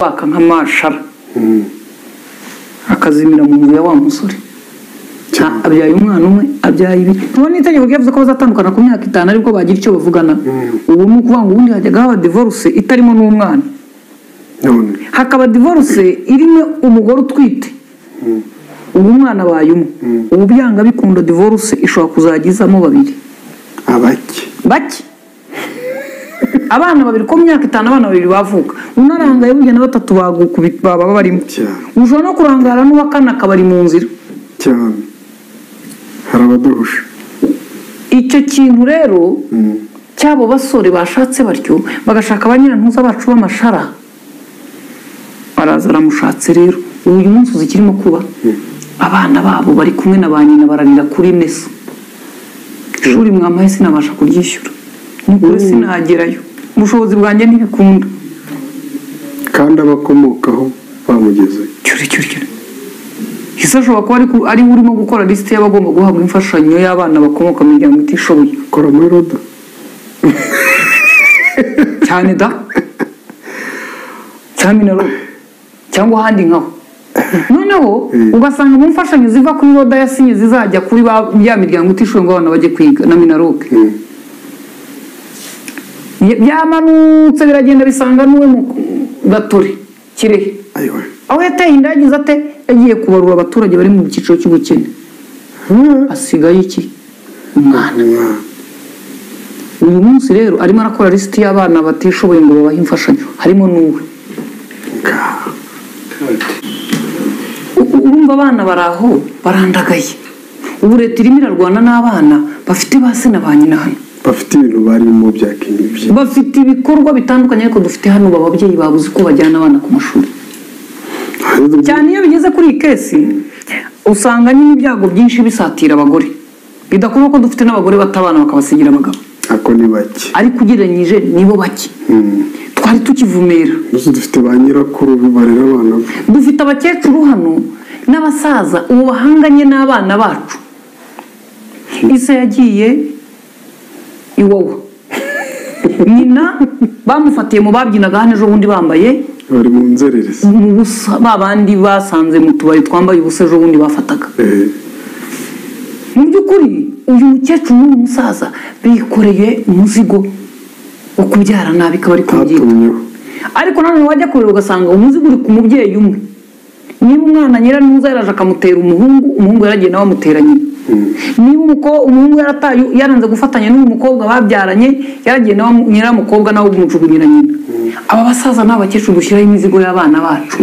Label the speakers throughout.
Speaker 1: Baka nk'amashara akazimira mu nzu ya wa musore. Abyaye umwana umwe, abyaye ibiri. Tubona itegeko ryavuze ko bazatandukana ku myaka 5, ariko bagira icyo bavugana. Ubu ni ukuvuga ngo ubundi hajyaga haba divorce itarimo n'umwana, hakaba divorce irimo umugore utwite, ubu umwana abaye umwe. Ubu byanga bikunda divorce ishobora kuzagizamo babiri.
Speaker 2: Abake
Speaker 1: bake, abana babiri. Ko mu myaka 5 abana babiri bavuka, unarangaye burya na batatu baba barimo. Ushobora no kurangara n'uwa kane akaba ari mu nzira.
Speaker 2: Cyane, hari abaduhusha.
Speaker 1: Icyo kintu rero cy'abo basore bashatse batyo, bagashaka ba nyirantuza bacu b'amashara, araza aramushatse. Rero ubu uyu munsi uzi ikirimo kuba? Abana babo bari kumwe na ba nyina, bararira kuri nesa: "Ishuri mwampaye sinabasha kuryishyura, ni kure sinagerayo, ubushobozi bwanjye ntibikunda."
Speaker 2: Kandi abakomokaho bamugezeyo.
Speaker 1: Cyuri cyuri cyuri. Ese ashobora kuba ari we urimo gukora lisite y'abagomba guhabwa imfashanyo y'abana bakomoka mu miryango itishoboye?
Speaker 2: Kora muri roda.
Speaker 1: Cyane da, cyangwa minaro cyangwa ahandi nkaho. Noneho ugasanga mu mfashanyo ziva kuri roda yasinye zizajya kuri ya miryango itishoboye ngo abana bajye kwiga na MINALOC, byamanutse biragenda bisanga n'uwe mu Gatore, Kirehe,
Speaker 2: ayiwe
Speaker 1: aho yateye inda. Yagize ate? Yagiye kubarura abaturage bari mu cyiciro cy'ubukene, asigaye iki? Umwana.
Speaker 2: Umwana.
Speaker 1: Uyu munsi rero arimo arakora lisiti y'abana batishoboye ngo babahe imfashanyo, harimo n'uwe.
Speaker 2: Ngaha.
Speaker 1: Urumva abana bari aho barandagaye. Ubu leta irimo irarwana n'abana bafite ba se na ba nyina hano.
Speaker 2: Bafite ibintu barimo bya kinibyi.
Speaker 1: Bafite ibikorwa bitandukanye, ariko dufite hano ubu ababyeyi babuze uko bajyana abana ku mashuri. Cyane iyo bigeze kuri iyi case, usanga nyine ibyago byinshi bisatira abagore. Bidakuba ko dufite n'abagore bata abana bakabasigira abagabo.
Speaker 2: Ako ni bake.
Speaker 1: Ariko ugereranyije nibo bake. Twari tukivumera.
Speaker 2: Gusa dufite ba nyirakuru barera abana.
Speaker 1: Dufite abakecuru hano n'abasaza ubu bahanganye n'abana bacu. Ise yagiye iwawa, nyina bamufatiye mu babyinaga hano ejo bundi bambaye
Speaker 2: bari mu nzererezi.
Speaker 1: Mu busa, ba bandi basanze mu tubari twambaye ubusa ejo bundi bafataga. Mu by'ukuri uyu mukecuru n'uyu musaza bikoreye umuzigo wo kubyara nabi, ikaba ari kubyita.
Speaker 2: Tatumyeho.
Speaker 1: Ariko nanone wajya kureba ugasanga umuzigo uri ku mubyeyi umwe. Niba umwana nyirantuza yaraje akamutera umuhungu, umuhungu yaragiye nawe amutera nyina. Niba umuhungu yarataye, yaranze gufatanya n'uyu mukobwa babyaranye, yaragiye nawe nyiramukobwa nawe umujugunyira nyina. Aba basaza n'abakecuru dushyiraho imizigo y'abana bacu.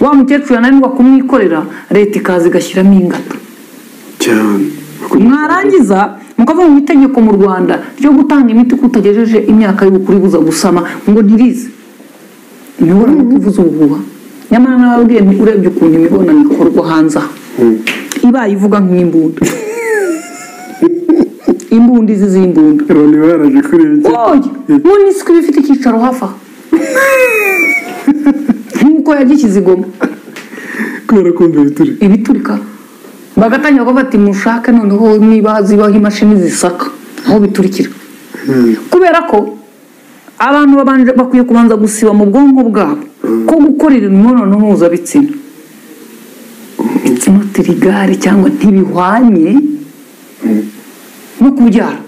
Speaker 1: Wa mukecuru yananirwa kumwikorera, leta ikaza igashyiramo ingata.
Speaker 2: Cyane.
Speaker 1: Mwarangiza mukavuga ngo itegeko mu Rwanda ryo gutanga imiti kutagejeje imyaka y'ubukuru ibuza gusama ngo ntirize imibonano ivuza ubuhuha. Nyamara nababwiye nti urebye ukuntu imibonano ikorwa hanze aha, ibaye ivuga nk'imbunda, imbunda izi z'imbunda.
Speaker 2: Loni baraje kureba icyo.
Speaker 1: Oya, none isi ko iba ifite icyicaro hafi aha nk'uko yagishyize i Goma.
Speaker 2: Kubera kumva ibituri.
Speaker 1: Ibiturika, bagatangira kuvuga ati mushake noneho niba zibaho imashini zisaka aho biturikira. Kubera ko abantu babanje bakwiye kubanza gusiba mu bwonko bwabo ko gukorera imibonano mpuzabitsina, it's not legal cyangwa ntibihwanye no kubyara.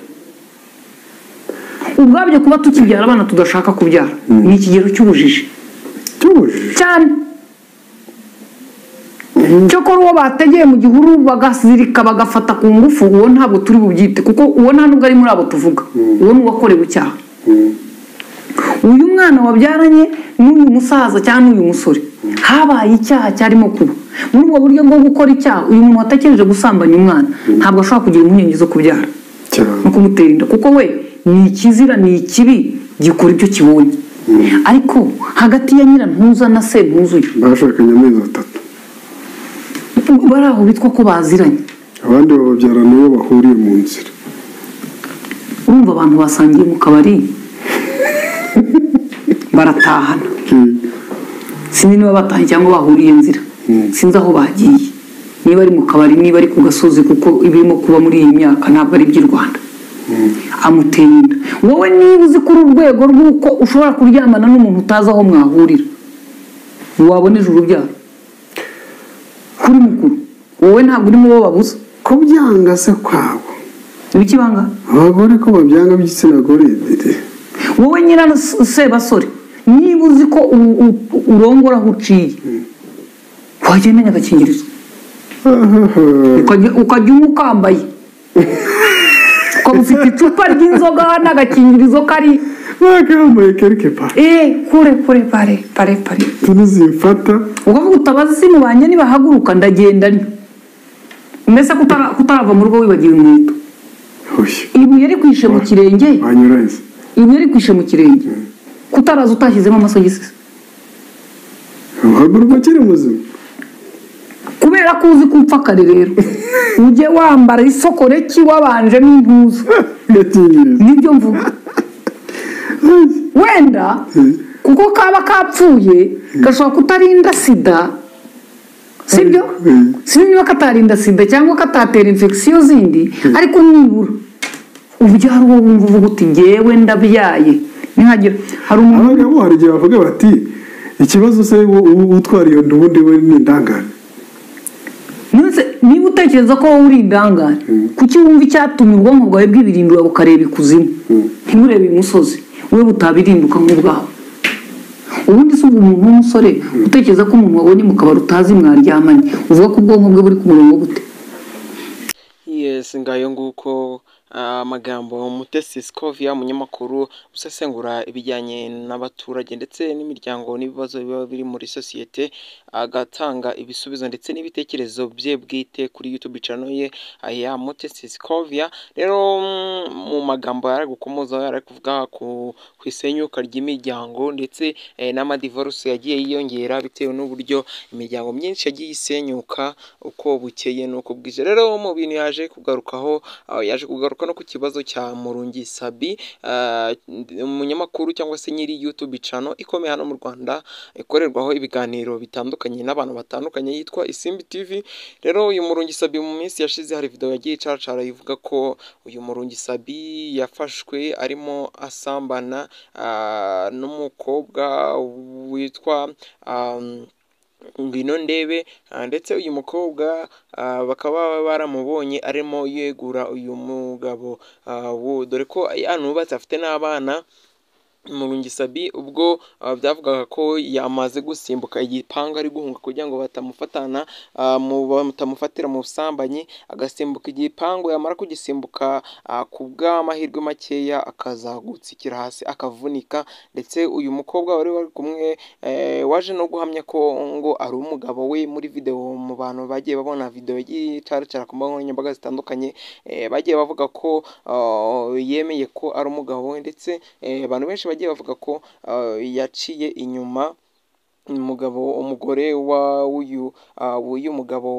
Speaker 1: Ubwabyo kuba tukibyara abana tudashaka kubyara ni ikigero cy'ubujiji.
Speaker 2: Cy'ubujiji.
Speaker 1: Cyane. Cyokora uwo bategeye mu gihuru bagazirika, bagafata ku ngufu, uwo ntabwo turi bubyite, kuko uwo nta nubwo ari muri abo tuvuga. Uwo ni uwakorewe icyaha. Uyu mwana wabyaranye n'uyu musaza cyangwa n'uyu musore, habaye icyaha cyarimo kuba muri ubwo buryo bwo gukora icyaha. Uyu muntu watekereje gusambanya umwana ntabwo ashobora kugira impungenge zo kubyara no kumutera inda, kuko we ni ikizira, ni ikibi gikora ibyo kibonye. Ariko hagati ya nyirantuza na sentuzuye,
Speaker 2: Bashakanye amezi 3.
Speaker 1: Bari aho bitwa ko baziranye.
Speaker 2: Abandi bababyarana iyo bahuriye mu nzira.
Speaker 1: Urumva abantu basangiye mu kabari baratahana. Sinzi niba batahanye cyangwa bahuriye inzira, sinzi aho bagiye, niba ari mu kabari, niba ari ku gasozi, kuko ibirimo kuba muri iyi myaka ntabwo ari iby'i Rwanda. Amutera inda. Wowe niba uzi kuri urwego rw'uko ushobora kuryamana n'umuntu utazi aho mwahurira. Waboneje urubyaro kuri mukuru, wowe ntabwo urimo uwo babuza.
Speaker 2: Kubyanga se kwabo?
Speaker 1: Ibikibanga
Speaker 2: Abagore ko babyanga b'igitsina gore dede.
Speaker 1: Wowe nyira sebasore, niba uzi ko urongora aho uciye, wajya umenya agakingirizo, ukajya unywa ukambaye, ukaba ufite icupa ry'inzoga n'agakingirizo kari
Speaker 2: Bakambaye quelque part.
Speaker 1: Kure kure, pare pare pare.
Speaker 2: Tunizimfata.
Speaker 1: Ukavuga uti abazimu banjye nibahaguruka ndagenda ntyo. Mbese kutarava mu rugo wibagiwe inkweto,
Speaker 2: Oya.
Speaker 1: ibuye rikwishe mu kirenge,
Speaker 2: Wanyurahise.
Speaker 1: ibuye rikwishe mu kirenge, kutaraza utashyizemo amasogisi.
Speaker 2: Uhaguruka ukiri muzima.
Speaker 1: Kubera ko uzi ko upfa kare rero, ujye wambara isokoreki wabanjemo impuzu.
Speaker 2: Gakingirizo.
Speaker 1: Nibyo mvuga. Wenda kuko kaba kapfuye gashobora kutarinda sida, sibyo? Sinzi niba katarinda sida cyangwa katatera infection zindi, ariko nibura ubyara uwo wumva uvuga uti ngewe ndabyaye, nihagira hari umuntu.
Speaker 2: Abagabo hari igihe bavuga bati ikibazo se utwara iyo nda ubundi we ni indangare.
Speaker 1: Nonese niba utekereza ko wowe uri indangare, kuki wumva icyatumye ubwonko bwawe bwibirindura bukareba ikuzimu ntiburebe imusozi, wowe butabirinduka nk'ubwawe? Ubundi se ubu umuntu w'umusore utekereza ko umuntu wabonye mu kabari utazi mwaryamanye, uvuga ko ubwonko bwe buri ku murongo gute?
Speaker 3: Yes, ngayo nguko amagambo Mutesi Scovia, umunyamakuru usesengura ibijyanye n'abaturage ndetse n'imiryango n'ibibazo biba biri muri sosiyete, agatanga ibisubizo ndetse n'ibitekerezo bye bwite kuri YouTube channel ye ya Mutesi Scovia. Rero mu magambo yari gukomozaho, yari kuvuga ku isenyuka ry'imiryango ndetse n'amadivorce yagiye yiyongera bitewe n'uburyo imiryango myinshi yagiye isenyuka uko bukeye n'uko bwije. Rero mu bintu yaje kugarukaho, yaje kugaruka no ku kibazo cya Murungi Sabi, umunyamakuru cyangwa se nyiri YouTube channel ikomeye hano mu Rwanda, ikorerwaho ibiganiro bitandukanye n'abantu batandukanye, yitwa Isimbi TV. Rero uyu Murungi Sabi, mu minsi yashize hari video yagiye icacara ivuga ko uyu Murungi Sabi yafashwe arimo asambana n'umukobwa witwa Ngwino Ndebe, ndetse uyu mukobwa bakaba baramubonye arimo yegura uyu mugabo, dore ko yanubatse afite n'abana. Murungi Sabi ubwo byavugaga ko yamaze gusimbuka igipangu ari guhunga kugira ngo batamufatana, batamufatira mu busambanyi, agasimbuka igipangu, yamara kugisimbuka ku bw'amahirwe makeya akaza gutsikira hasi akavunika. Ndetse uyu mukobwa wari wari kumwe, waje no guhamya ko ngo ari umugabo we muri video, mu bantu bagiye babona video yagiye icaracara ku mbuga nkoranyambaga zitandukanye, bagiye bavuga ko yemeye ko ari umugabo we, ndetse abantu benshi bagiye bavuga ko yaciye inyuma umugabo, umugore wa w'uyu w'uyu mugabo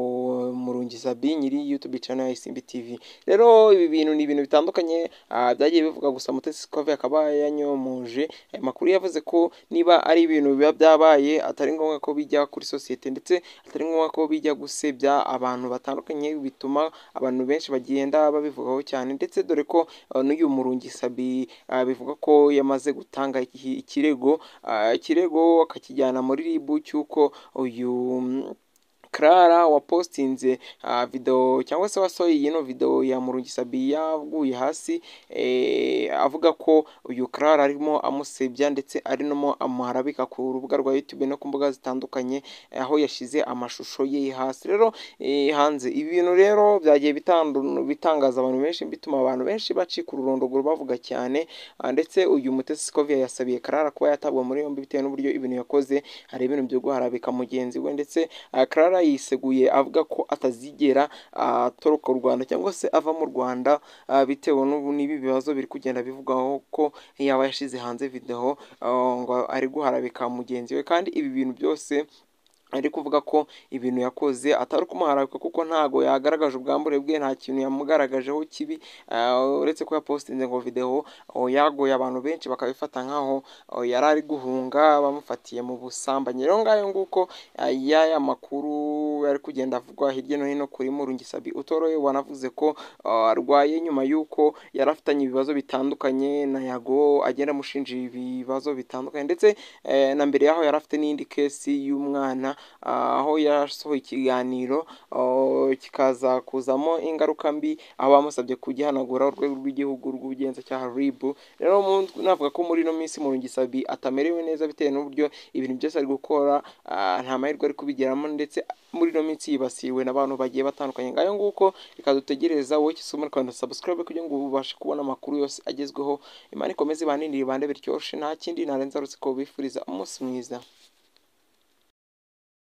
Speaker 3: Murungi Sabi, nyiri YouTube channel ya Isimbi TV. Rero ibi bintu ni ibintu bitandukanye byagiye bivuga, gusa Mutesi Scovia akaba yanyomoje aya makuru. Yavuze ko niba ari ibintu biba byabaye atari ngombwa ko bijya kuri sosiyete, ndetse atari ngombwa ko bijya gusebya abantu batandukanye, bituma abantu benshi bagenda babivugaho cyane. Ndetse dore ko n'uyu Murungi Sabi bivuga ko yamaze gutanga ikirego, ikirego akakijyana muri RIB cy'uko uyu Clara wapostinze video cyangwa se wasohoye ino video ya Murungi Sabi yaguye hasi, avuga ko uyu Clara arimo amusebya ndetse arimo amuharabika ku rubuga rwa YouTube no ku mbuga zitandukanye, aho yashize amashusho ye hasi. Rero hanze ibintu rero byagiye bitangaza abantu benshi, bituma abantu benshi bacika ururondogoro bavuga cyane, ndetse uyu Mutesi Scovia yasabiye Clara kuba yatabwa muri yombi bitewe n'uburyo ibintu yakoze, hari ibintu byo guharabika mugenzi we. Ndetse Clara yiseguye avuga ko atazigera atoroka u Rwanda cyangwa se ava mu Rwanda, bitewe n'ibi bibazo biri kugenda bivugwaho ko yaba yashize hanze video ngo ari guharabika mugenzi we, kandi ibi bintu byose Ari kuvuga ko ibintu yakoze atari ukumuharabika, kuko ntago yagaragaje ubwambure bwe, nta kintu yamugaragajeho kibi, uretse ko yapostinze ngo video yagoye abantu benshi bakabifata nkaho yari ari guhunga bamufatiye mu busambanyi. Rero ngayo nguko y'aya makuru ari kugenda avugwa hirya no hino kuri Murungi Sabi Utoroye, wanavuze ko arwaye nyuma y'uko yari afitanye ibibazo bitandukanye na Yago, agenda amushinja ibibazo bitandukanye, ndetse na mbere yaho yari afite n'indi case y'umwana, aho yasohoye ikiganiro kikaza kuzamo ingaruka mbi, aho bamusabye kugihanagura urwego rw'igihugu rw'ubugenzacyaha RIB. Rero navuga ko muri ino minsi Murungi Sabi atamerewe neza bitewe n'uburyo ibintu byose ari gukora nta mahirwe ari kubigeramo, ndetse muri ino minsi yibasiwe n'abantu bagiye batandukanye. Ngayo nguko, reka dutegereza wowe Kisumu Rwanda subscribe kugira ngo ubashe kubona amakuru yose agezweho. Imana ikomeze ibanindire ibande biryoshye, nta kindi narenza uretse ko bifuriza umunsi mwiza.